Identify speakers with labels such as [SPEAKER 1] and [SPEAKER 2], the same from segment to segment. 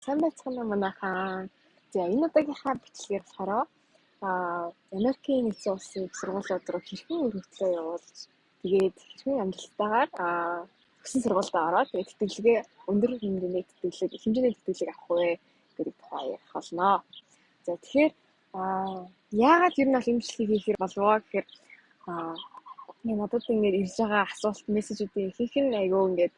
[SPEAKER 1] Сайн байцгаана уу манайхаа. За, энэ удаагийнхаа бичлэгээр болохоор Америкийн нэгдсэн улсын их сургуулиуд руу хэрхэн өргөдлөө явуулж, тэгээд хэрхэн амжилттайгаар хүссэн сургуульд ороод, тэгээд тэтгэлгээ, өндөр хэмжээний тэтгэлэг, их хэмжээний тэтгэлэг авах вэ гэдэг тухай ярих болно. За, тэгэхээр яагаад ер нь бол энэ бичлэгийг хийхээр болов гэхээр надад ингээд ирж байгаа асуулт, мессежүүдийн ихэнх нь айгүй ингээд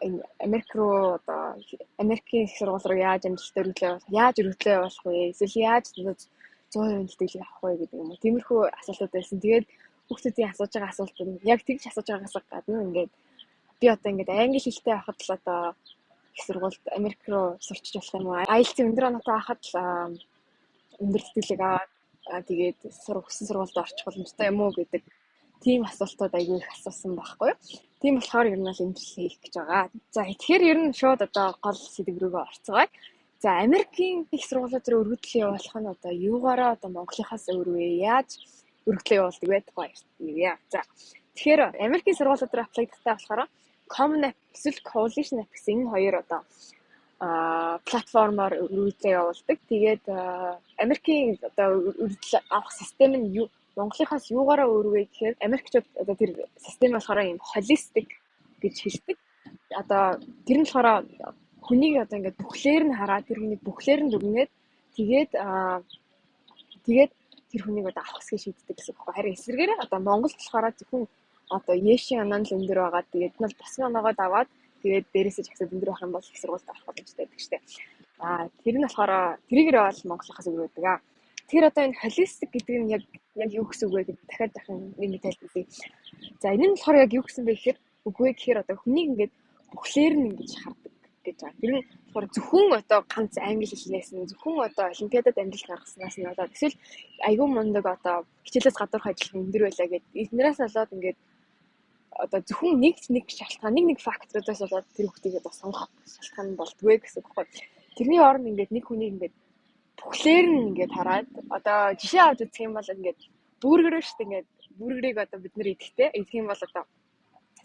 [SPEAKER 1] энэ Америк руу, одоо Америкийн их сургууль руу яаж амжилттай өргөдлөө, яаж өргөдлөө явуулах вэ? Эсвэл яаж 100% тэтгэлэг авах вэ гэдэг юм уу. Тиймэрхүү асуултууд байсан. Тэгээд хүүхдүүдийн асууж байгаа асуултууд нь яг тэгж асууж байгаагаас гадна ингээд би одоо ингээд англи хэлтэй байхад л одоо их сургуульд Америк руу сурчиж болох юм уу? IELTS өндөр оноотой байхад л өндөр тэтгэлэг аваад, тэгээд хүссэн сургуульд орчих боломжтой юм уу гэдэг тийм асуултууд айгүй их асуусан байхгүй юу. Тийм болохоор ер нь бол энэ бичлэг хийх гэж байгаа. За, тэгэхээр ер нь шууд одоо гол сэдэв рүүгээ орцгоё. За, Америкийн их сургуулиуд руу өргөдөл явуулах нь одоо юугаараа одоо Монголынхаас өөр вэ? Яаж өргөдлөө явуулдаг вэ тухай ярья. За, тэгэхээр Америкийн сургуулиуд руу apply дахтаа болохоор Common App эсвэл Coalition App гэсэн энэ хоёр одоо платформоор өргөдлөө явуулдаг. Тэгээд Америкийн одоо өргөдөл авах систем нь юу, Монголынхоос юугаараа өөр вэ гэхээр Америкчууд одоо тэр систем болохоор ийм holistic гэж хэлдэг. Одоо тэр нь болохоор хүнийг одоо ингээд бүхлээр нь хараад, тэр хүнийг бүхлээр нь дүгнээд, тэгээд тэр хүнийг одоо авах хэсгийг шийддэг гэсэн үг байхгүй. Харин эсрэгээр одоо Монголд болохоор зөвхөн одоо ЕШ-ийн оноо нь л өндөр байгаа. Тэгээд нь бол бусны оноогоо даваад, тэгээд дээрээсээ ч гэсэн өндөр байх юм бол их сургуульд орох боломжтой байдаг штэ. Тэр нь болохоор тэрийгэр бол Монголынхоос өөр байдаг аа. Тэгэхээр одоо энэ holistic гэдэг нь яг юу гэсэн үг вэ гэдэг дахиад дахин нэг тайлбарлая. За, энэ нь болохоор яг юу гэсэн бэ гэхээр үгүй гэхээр одоо хүнийг ингээд бүхлээр нь ингэж хардаг гэж байгаа. Тэр нь болохоор зөвхөн одоо ганц англи хэлнээс нь, зөвхөн одоо олимпиадад амжилт гаргаснаас нь болоод, эсвэл айгүй мундаг, одоо хичээлээс гадуурх ажил өндөр байлаа гэдэг эднээс болоод ингээд одоо зөвхөн нэг нэг шалтгаан, нэг нэг факторудаас болоод тэр хүүхдийг одоо сонгох шалтгаан болдгоо гэсэн үг байхгүй. Тэрний оронд ингээд нэг хүнийг ингээд бүхлээр нь ингээд хараад, одоо жишээ авч үзэх юм бол ингээд бүргэрээ шүү дээ, ингээд бүргэрийг одоо бид нэр идэхтэй идэх юм бол одоо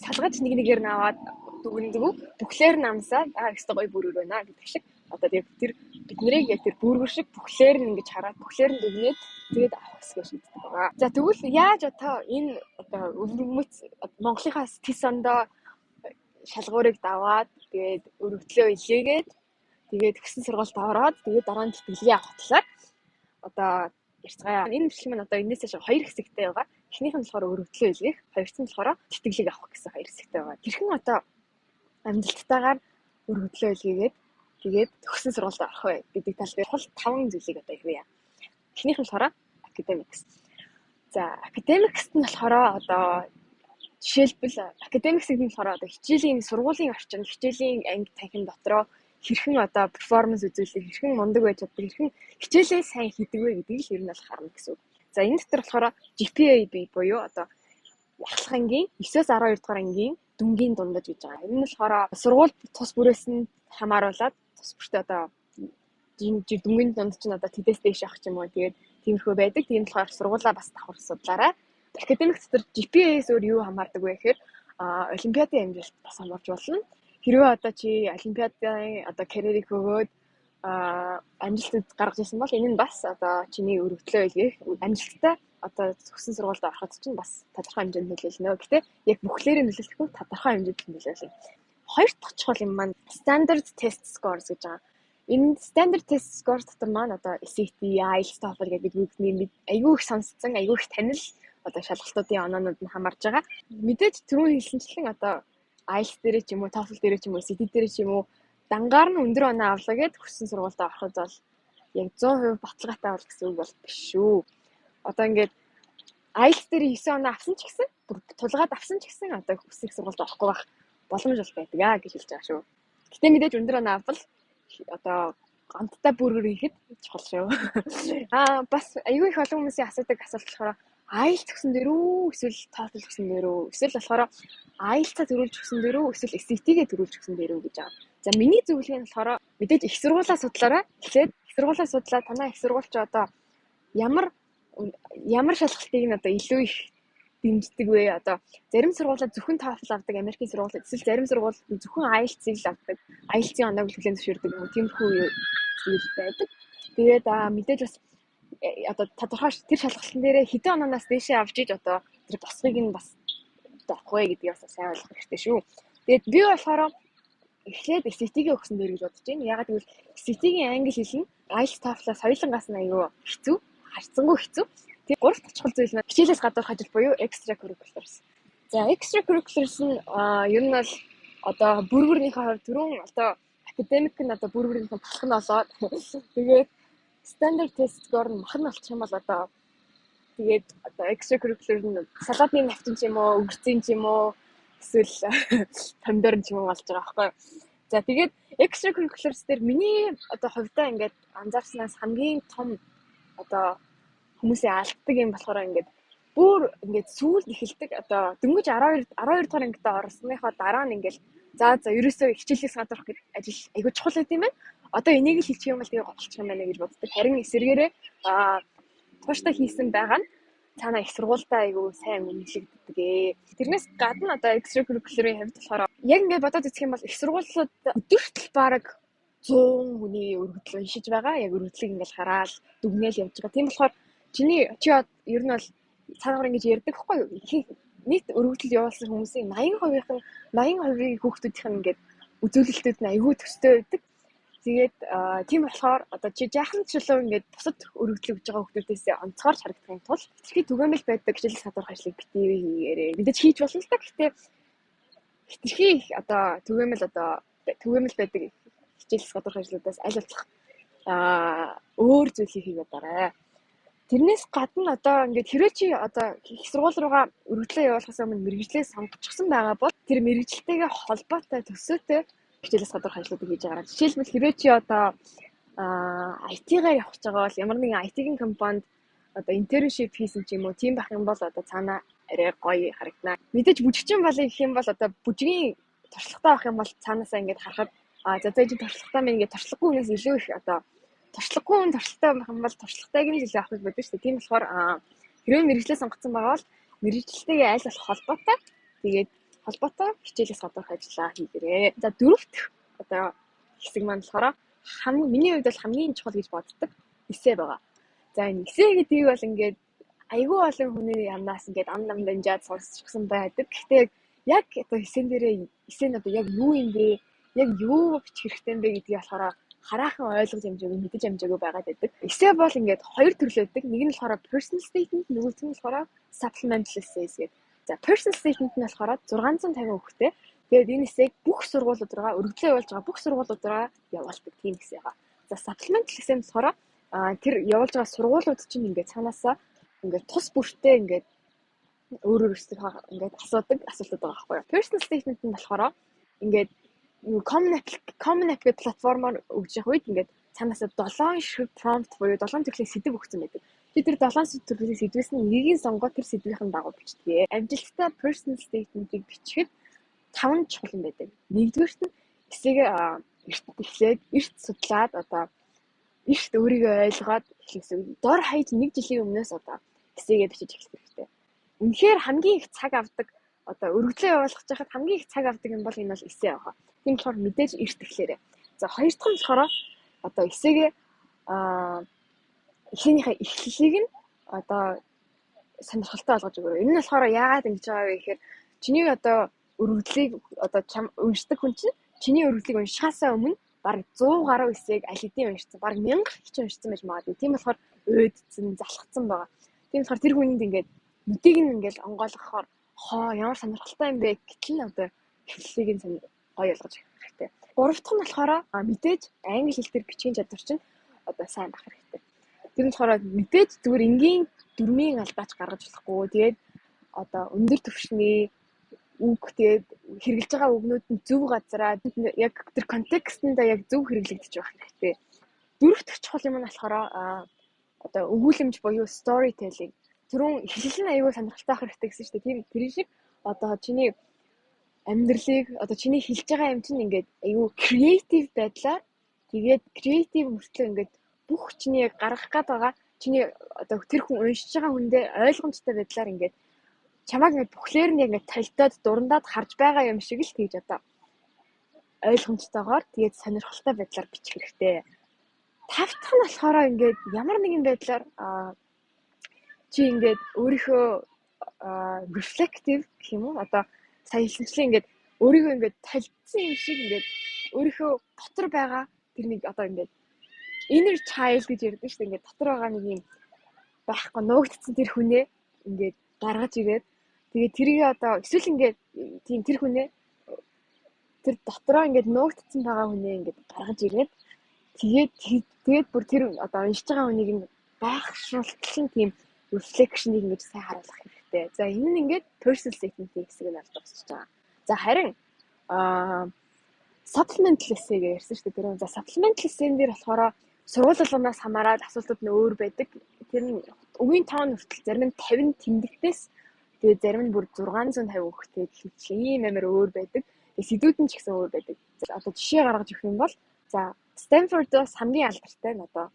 [SPEAKER 1] салгаж нэг нэгээр нь аваад дүгнэдэг, бүхлээр нь амсаад "Аа, ёстой гоё бүргэр байна" гэдэг шиг одоо тэр тэр бид нарыг яг тэр бүргэр шиг бүхлээр нь ингэж хараад, бүхлээр нь дүгнээд, тэгээд авах хэсгээ шийддэг байгаа. За, тэгвэл яаж одоо энэ одоо өвөрмөц Монголынхаас тис ондоо шалгуурыг даваад, тэгээд өргөдлөө илгээгээд, тэгээд хүссэн сургуульд ороод, тэгээд дараа нь тэтгэлгээ авах талаар одоо ярьцгаая. Энэ бичлэг маань одоо энэс хойш хоёр хэсэгтэй байгаа. Эхнийх нь болохоор өргөдлөө илгээх, хоёрт нь болохоор тэтгэлэг авах гэсэн хоёр хэсэгтэй байгаа. Хэрхэн одоо амжилттайгаар өргөдлөө илгээгээд, тэгээд хүссэн сургуульд орох вэ гэдэг тал дээр тул таван зүйлийг одоо ярья. Эхнийх нь болохоор academics. За, academics нь болохоор одоо жишээлбэл academics гэдэг нь болохоор одоо хичээлийн, сургуулийн орчин, хичээлийн анги танхим дотроо хэрхэн одоо performance үзүүлэх, хэрхэн мундаг байж чаддаг, хэрхэн хичээлээ сайн хийдэг вэ гэдгийг л ер нь бол харна гэсэн үг. За, энэ дотор болохоор GPA буюу одоо ахлах ангийн 9-өөс 12 дугаар ангийн дүнгийн дундаж гэж байгаа. Энэ нь болохоор сургууль тус бүрээс нь хамааруулаад тус бүртээ одоо дүнгийн дунд чинь одоо тэдээс дээш авах ч юм уу, тэгээд тиймэрхүү байдаг. Тийм болохоор сургуулаа бас давхар судлаарай. Academic дотор GPA-с өөр юу хамаардаг вэ гэхээр олимпиадын амжилт бас хамаарч болно. Хэрвээ одоо чи олимпиадын одоо карьерийг өгөөд амжилт гаргаж ирсэн бол энэ нь бас одоо чиний өргөдлөө илгээх, амжилттай одоо хүссэн сургуульд ороход чинь бас тодорхой хэмжээнд нөлөөлнө. Гэхдээ яг бүхлээрээ нөлөөлөхгүй, тодорхой хэмжээнд нөлөөлнө. Хоёр дахь чухал юм маань standard test scores гэж байгаа. Энэ standard test scores дотор маань одоо SAT, IELTS, TOEFL гэдэг бүгдний айгүй их сонссон, айгүй их танил одоо шалгалтуудын оноонууд нь хамаарж байгаа. Мэдээж түрүүн хэлсэнчлэн одоо IELTS дээрээ ч юм уу, TOEFL дээрээ ч юм уу, SAT дээрээ ч юм уу дангаар нь өндөр оноо авлаа гэд хүссэн сургуульд ороход бол яг 100% баталгаатай бол гэсэн үг бол биш шүү. Одоо ингээд IELTS дээр 9 оноо авсан ч гэсэн, тулгаад авсан ч гэсэн одоо хүссэн сургуульд орохгүй байх боломж бол байдаг аа гэж хэлж байгаа шүү. Гэтэ мэдээж өндөр оноо авбал одоо амттай бүргэр хийхэд чухал шүү. Бас айгүй их олон хүмүүсийн асуудаг асуулт болохоор IELTS өгсөн дээр үү, эсвэл TOEFL өгсөн дээр үү, эсвэл болохоор IELTS-а төрүүлж өгсөн дээр үү, эсвэл SAT-гээ төрүүлж өгсөн дээр үү гэж байгаа. За, миний зөвлөгөө нь болохоор мэдээж их сургуулаа судлаарай. Эхлээд их сургуулаа судлаа, танай их сургууль чи одоо ямар ямар шалгалтыг нь одоо илүү их дэмждэг вэ? Одоо зарим сургуулиуд зөвхөн TOEFL авдаг, Америкийн сургуулиуд, эсвэл зарим сургуулиуд зөвхөн IELTS-ийг л авдаг. IELTS-ийн оноог хүлээн зөвшөөрдөг юм уу, тиймэрхүү зүйл байдаг. Тэгээд мэдээж бас одоо тодорхой тэр шалгалтын дээрээ хэдэн оноонаас дээшээ авч иж одоо тэр босгыг нь бас авах вэ гэдгийг бас сайн ойлгох хэрэгтэй шүү. Тэгээд би болохоор эхлээд SAT-ийг өгсөн дээр гэж бодож байна. Яагаад гэвэл SAT-ийн англи хэл нь IELTS, TOEFL-аас хоёулангаас нь аюу хэцүү, харьцангуй хэцүү. Тэгээд гурав дахь чухал зүйл нь хичээлээс гадуурх ажил буюу extracurriculars. За, extracurriculars нь ер нь бол одоо бүр бүрнийхээ хувьд түрүүн одоо academic нь одоо бүр бүрнийхээ талх нь олоод, тэгээд standard test score нь мах нь болчих юм бол одоо тэгээд одоо extracurricular нь салаатны навчин ч юм уу, өгөрцийн ч юм уу, эсвэл помидор ч юм уу болж байгаа байхгүй юу. За, тэгээд extracurriculars дээр миний одоо хувьдаа ингээд анзаарснаас хамгийн том одоо хүмүүсийн алддаг юм болохоор ингээд бүр ингээд сүүлд эхэлдэг. Одоо дөнгөж 12 дугаар ангидаа орсныхоо дараа нь ингээд за ерөөсөө хичээлээс гадуурх гэдэг ажил айгүй чухал байт юм байна. Одоо энийг л хийчих юм бол тэгээ голчих юм байна гэж боддог. Харин эсэргээрээ тууштай хийсэн байгаа нь цаана их сургуультай айгүй сайн үнэлэгддэг ээ. Тэрнээс гадна одоо extracurricular-ын хувьд болохоор яг ингээд бодоод үзэх юм бол их сургуулиуд өдөрт л бараг 100 хүний өргөдөл уншиж байгаа. Яг өргөдлийг ингээд хараал дүгнээл явж байгаа. Тийм болохоор чи ер нь бол цаагаар ингэж ярьдаг хгүй юу? Нийт өргөдөл явуулсан хүмүүсийн 80%-ийн 80% хүүхдүүдийнх нь ингээд үзүүлэлтүүд нь айгүй төстэй байдаг. Тэгээд тийм болохоор одоо чи жаахан чулуу ингээд бусад өргөдөл өгж байгаа хүүхдүүдээс онцгойрч харагдахын тулд хэтэрхий түгээмэл байдаг хичээлээс гадуурх ажлыг битгий хийгээрэй. Мэдээж хийж болно л та. Гэхдээ хэтэрхий их одоо түгээмэл байдаг хичээлээс гадуурх ажлуудаас аль болох өөр зүйл хийгээд барай. Тэрнээс гадна одоо ингээд хэрвээ чи одоо их сургууль руугаа өргөдлөө явуулахаас өмнө мэргэжлээ сонгочихсон байгаа бол тэр мэргэжилтэйгээ холбоотой төсөөтэй хичээлээс гадуурх ажлуудыг хийж байгаарай. Жишээлбэл, хэрвээ чи одоо IT-гаар явах гэж байгаа бол ямар нэгэн IT-ийн компанид одоо internship хийсэн ч юм уу, тийм байх юм бол одоо цаанаа арай гоё харагдана. Мэдээж бүжигчин болъё гэх юм бол одоо бүжгийн туршлагатай байх юм бол цаанаасаа ингээд харахад за чи туршлагатай мэн ингээд туршлагагүй хүнээс илүү их, одоо туршлагагүй хүн туршлагатай байх юм бол туршлагатайг нь илүү авах гэж бодсон шүү дээ. Тийм болохоор хэрвээ мэргэжлээ сонгоцсон байгаа бол мэргэжилтэйгээ аль болох холбоотой, тэгээд холбоотой хичээлээс гадуурх ажлаа хийгээрэй. За, дөрөвт одоо хэсэг маань болохоор миний хувьд бол хамгийн чухал гэж боддог эссе байгаа. За, энэ эссе гэдгийг бол ингээд айгүй олон хүний амнаас ингээд ам нам дамжаад сонсчихсан байдаг. Гэхдээ яг одоо эссэн дээрээ эссе нь одоо яг юу юм бэ? Яг юу бичих хэрэгтэй юм бэ гэдгийг болохоор хараахан ойлгож амжаагүй, мэдэж амжаагүй байгаад байдаг. Эссе бол ингээд хоёр төрлөө байдаг. Нэг нь болохоор personal statement, нөгөөх нь болохоор supplemental essays гэдэг. За, personal statement нь болохоор 650 үгтэй. Тэгээд энэ эссег бүх сургуулиуд руугаа, өргөдлөө явуулж байгаа бүх сургуулиуд руугаа явуулдаг тийм эссе байгаа. За, supplemental essay нь болохоор тэр явуулж байгаа сургуулиуд чинь ингээд цаанаасаа ингээд тус бүртээ ингээд өөр өөрсдийнхөө ингээд асуудаг асуултууд байгаа байхгүй юу. Personal statement нь болохоор ингээд Common App гэх платформоор өгж явах үед ингээд цаанаасаа 7 ширхэг prompt буюу 7 төрлийн сэдэв өгсөн байдаг. Чи тэр 7 төрлийн сэдвээс нь нэгийг сонгоод тэр сэдвийн дагуу бичдэг. Амжилттай personal statement-ыг бичихэд таван чухал юм байдаг. Нэгдүгээрт нь эссегээ эрт эхлээд, эрт судлаад, одоо эрт өөрийгөө ойлгоод эхлэх гэсэн. Дор хаяж нэг жилийн өмнөөс одоо эссегээ бичиж эхлэх хэрэгтэй. Үнэхээр хамгийн их цаг авдаг, одоо өргөдлөө явуулах байхад хамгийн их цаг авдаг юм бол энэ бол эссе байгаа. Тийм болохоор мэдээж эрт эхлээрэй. За, хоёр дахь нь болохоор одоо эссегээ эссенийхээ эхлэлийг нь одоо сонирхолтой болгож өгөөрэй. Энэ нь болохоор яагаад ингэж байгаа вэ гэхээр чиний одоо өргөдлийг одоо чам уншдаг хүн чинь чиний өргөдлийг уншихаасаа өмнө бараг 100 гаруй эссег аль хэдийн уншсан. Бараг 1000 ч уншсан байж магадгүй. Тийм болохоор уйдсан, залхацсан байгаа. Тийм болохоор тэр хүнд ингээд нүдийг нь ингээд онгойлгохоор хоо ямар сонирхолтой юм бэ гэтэл нь одоо эхлэлийг нь гоё болгож өгөх хэрэгтэй. Гурав дахь нь болохоор мэдээж англи хэл дээр бичгийн чадвар чинь одоо сайн байх хэрэгтэй. Тэр нь болохоор мэдээж зүгээр энгийн дүрмийн алдаач гаргаж болохгүй. Тэгээд одоо өндөр түвшний үг, тэгээд хэрэглэж байгаа үгнүүд нь зөв газараа, яг тэр контекстэндээ яг зөв хэрэглэгдэж байх хэрэгтэй. Дөрөв дэх чухал юм нь болохоор одоо өгүүлэмж буюу storytelling. Түрүүн эхлэл нь аюул сонирхолтой байх хэрэгтэй гэсэн шүү дээ. Тийм, тэр шиг одоо чиний амьдралыг, одоо чиний хэлж байгаа юм чинь ингээд аюу creative байдлаар, тэгээд creative мөртлөө ингээд бүх чиний гаргах гээд байгаа чиний одоо тэр хүн уншиж байгаа хүндээ ойлгомжтой байдлаар ингээд чамааг ингээд бүхлээр нь ингээд толдоод дурандаад харж байгаа юм шиг л тэгж одоо Ойлгомжтойгоор, тэгээд сонирхолтой байдлаар бичих хэрэгтэй. Тав дахь нь болохоор ингээд ямар нэгэн байдлаар чи ингээд өөрийнхөө reflective гэх юм уу, одоо сая хэлсэнчлэн ингээд өөрийгөө ингээд толидсон юм шиг, ингээд өөрийнхөө дотор байгаа тэр нэг одоо ингээд inner child гэж ярьдаг шүү дээ. Ингээд дотор байгаа нэг юм байхгүй, нуугдсан тэр хүнээ ингээд гаргаж ирээд, тэгээд тэрийг одоо эсвэл ингээд тийм тэр хүнээ, тэр дотроо ингээд нуугдсан байгаа хүнээ ингээд гаргаж ирээд, тэгээд бүр тэр одоо уншиж байгаа хүнийг нь гайхшруултал нь тийм reflection-ыг ингэж сайн харуулах хэрэгтэй. За, энэ нь ингээд personal statement-ийн хэсэг нь болж дуусчихж байгаа. За, харин supplemental essay гэж ярьсан шүү дээ тэр. За, supplemental essay-н дээр болохоор сургууль болгоноос хамаарат асуултууд нь өөр байдаг. Тэр нь үгийн тоон хүртэл зарим нь 50 тэмдэгтээс, тэгээд зарим нь бүр 650 үгтэй гэх мэт ийм амар өөр байдаг. Тэгээд сэдвүүд нь ч гэсэн өөр байдаг. Одоо жишээ гаргаж өгөх юм бол, за, Stanford-оос хамгийн алдартай нь одоо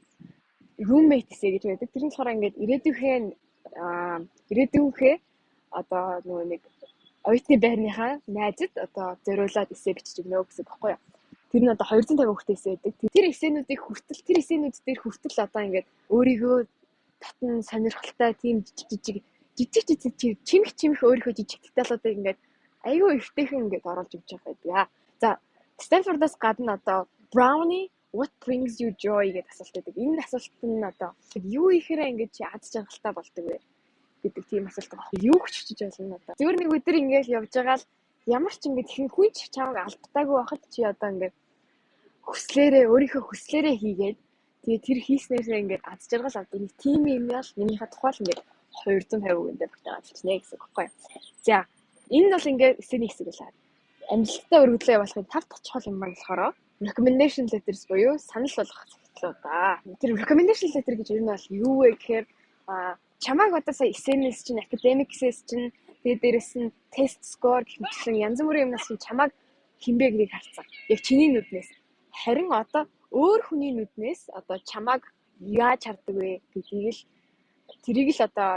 [SPEAKER 1] roommate essay гэж байдаг. Тэр нь болохоор ингээд ирээдүйнхээ одоо нөгөө нэг оюутны байрныхаа найзад одоо зориулаад эссе бичиж өгнө гэсэн үг байхгүй юу? Тэр нь одоо 250 үгтэй эссе байдаг. Тэр эссенүүдийг хүртэл, тэр эссенүүд дээр хүртэл одоо ингээд өөрийгөө татан сонирхолтой тийм жижиг жижиг жижиг жижиг чимх чимх өөрийнхөө жижиг деталуудыг ингээд айгүй эвтэйхэн ингээд оруулж өгч байгаа байдаг. За, Stanford-аас гадна одоо Brown-ы "What brings you joy" гэдэг асуулт байдаг. Энэ асуулт нь одоо юу ихээр ингээд чи аз жаргалтай болдог вэ гэдэг тийм асуулт байгаа. Юу ч чиж болно одоо. Зөвхөн нэг өдөр ингээд явж байгаа л ямар ч ингээд хүн ч чамайг албатаагүй байхад чи одоо ингээд хүслээрээ, өөрийнхөө хүслээрээ хийгээд, тэгээ тэр хийснээрээ ингээд аз жаргал авдаг нэг тийм юм яал минийхээ тухай л ингээд 250 үгэндээ багтаагаад бичнэ гэсэн үг байхгүй юу. За, энэ бол ингээд эссений хэсэг байлаа. Амжилттай өргөдлөө явуулахын тав дахь чухал юм маань болохоор recommendation letters буюу санал болгох захидлууд аа. Тэр recommendation letter гэж ер нь бол юу вэ гэхээр чамайг одоо сая эссенээс чинь, academics-ээс чинь, тэгээд дээрэс нь test score гэх мэтчлэн янз бүрийн юмнаас чинь чамайг хэн бэ гэдгийг харцсан. Яг чиний нүднээс. Харин одоо өөр хүний нүднээс одоо чамайг яаж хардаг вэ гэдгийг л, тэрийг л одоо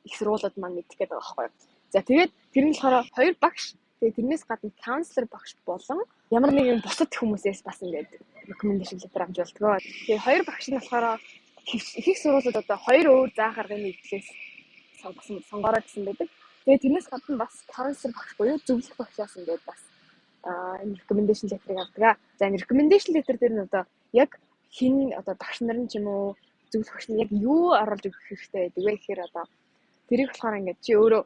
[SPEAKER 1] их сургуулиуд маань мэдэх гээд байгаа байхгүй юу. За, тэгээд тэр нь болохоор хоёр багш, тэгээд тэрнээс гадна counselor багш болон ямар нэгэн бусад хүмүүсээс бас ингээд recommendation letter авч болдгоо. Тэгээд хоёр багш нь болохоор их сургуулиуд одоо хоёр өөр заах аргын нэгдлээс сонгосон, сонгоорой гэсэн байдаг. Тэгээд тэрнээс гадна бас counselor багш буюу зөвлөх багшаас ингээд бас энэ recommendation letter-ыг авдаг. За, энэ recommendation letter дээр нь одоо яг хэн, одоо багш нар нь ч юм уу, зөвлөх багш нь яг юу оруулж өгөх хэрэгтэй байдаг вэ гэхээр одоо тэрийг болохоор ингээд чи өөрөө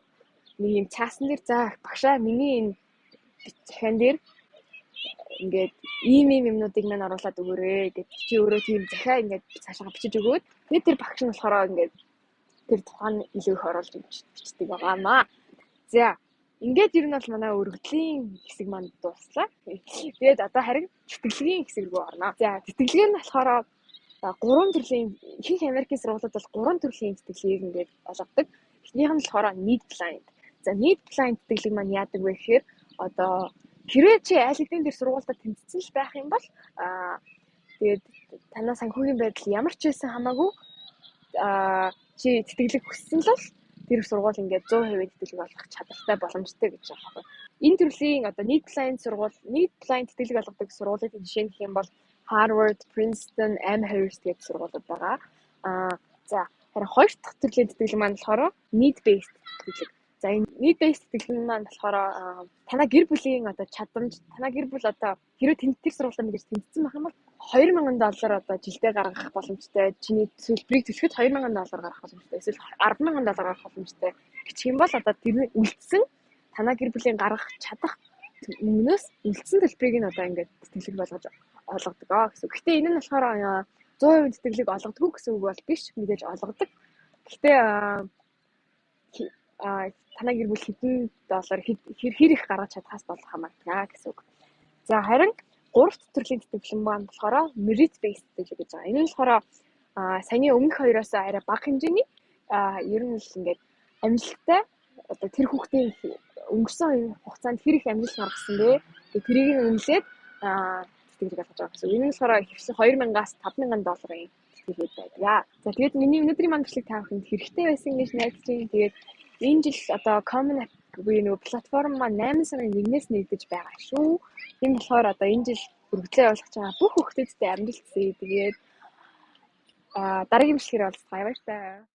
[SPEAKER 1] нэг юм цаасан дээр, за, багшаа, миний энэ захиан дээр ингээд ийм ийм юмнуудыг маань оруулаад өгөөрэй гэд чи өөрөө тийм захиа ингээд цаашаа бичиж өгөөд, тэгээд тэр багш нь болохоор ингээд тэр тухайн илүү их оруулж бичдэг байгаамаа. За, ингээд ер нь бол манай өргөдлийн хэсэг маань дууслаа. Тэгээд одоо харин тэтгэлгийн хэсэг рүү орно. За, тэтгэлэг нь болохоор гурван төрлийн, ихэнх Америкийн сургуулиуд бол гурван төрлийн тэтгэлгийг ингээд олгодог. Эхнийх нь болохоор need blind. За, need blind тэтгэлэг маань яадаг вэ гэхээр одоо хэрвээ чи аль хэдийн тэр сургуультай тэнцсэн л байх юм бол тэгээд танаа санхүүгийн байдал ямар ч байсан хамаагүй чи тэтгэлэг хүссэн л бол тэр сургууль ингээд 100% тэтгэлэг олгох чадвартай, боломжтой гэж байгаа байхгүй. Энэ төрлийн одоо need blind сургууль, need blind тэтгэлэг олгодог сургуулиудын жишээ нь гэх юм бол Harvard, Princeton, Amherst гэдэг сургуулиуд байгаа. За, харин хоёр дахь төрлийн тэтгэлэг маань болохоор need based тэтгэлэг. За, энэ need based тэтгэлэг маань болохоор танаа гэр бүлийн одоо чадамж, танаа гэр бүл одоо хэрвээ тэнд тэр сургуультай мэдээж тэнцсэн байх юм бол 2000 доллар одоо жилдээ гаргах боломжтой. Чиний төлбөрийг төлөхөд 2000 доллар гаргах боломжтой. Эсвэл 10,000 доллар гаргах боломжтой гэх юм бол одоо тэр үлдсэн танаа гэр бүлийн гаргах чадах мөнгнөөс үлдсэн төлбөрийг нь одоо ингээд тэтгэлэг болгож олгодог гэсэн. Гэхдээ энэ нь болохоор 100% тэтгэлэг олгодоггүй гэсэн үг бол биш. Мэдээж олгодог. Гэхдээ танай гэр бүл хэдэн доллар хэр хэр их гаргаж чадхаас бол хамаардаг гэсэн үг. За, харин гурав дахь төрлийн тэтгэлэг маань болохоор merit based тэтгэлэг гэж байгаа. Энэ нь болохоор саяны өмнөх хоёроос арай бага хэмжээний, ер нь л ингээд амжилттай, одоо тэр хүүхдийн өнгөрсөн хугацаанд хэр их амжилт гаргасан бэ? Тэгээ тэрийг нь үнэлээд тэтгэлэг олгож байгаа гэсэн. Энэ нь болохоор ихэвчлэн 2000-аас 5000 долларын тэтгэлэг байдаг. За, тэгээд миний өнөөдрийн маань бичлэг та бүхэнд хэрэгтэй байсан гэж найдаж байна. Тэгээд энэ жил одоо Common App буюу нөгөө платформ маань 8 сарын 1-ээс нэгдэж байгаа шүү. Тийм болохоор одоо энэ жил өргөдлөө явуулах гэж байгаа бүх хүүхдүүдтэй амжилт хүсье. Тэгээд дараагийн бичлэгээр уулзъя. Баяртай.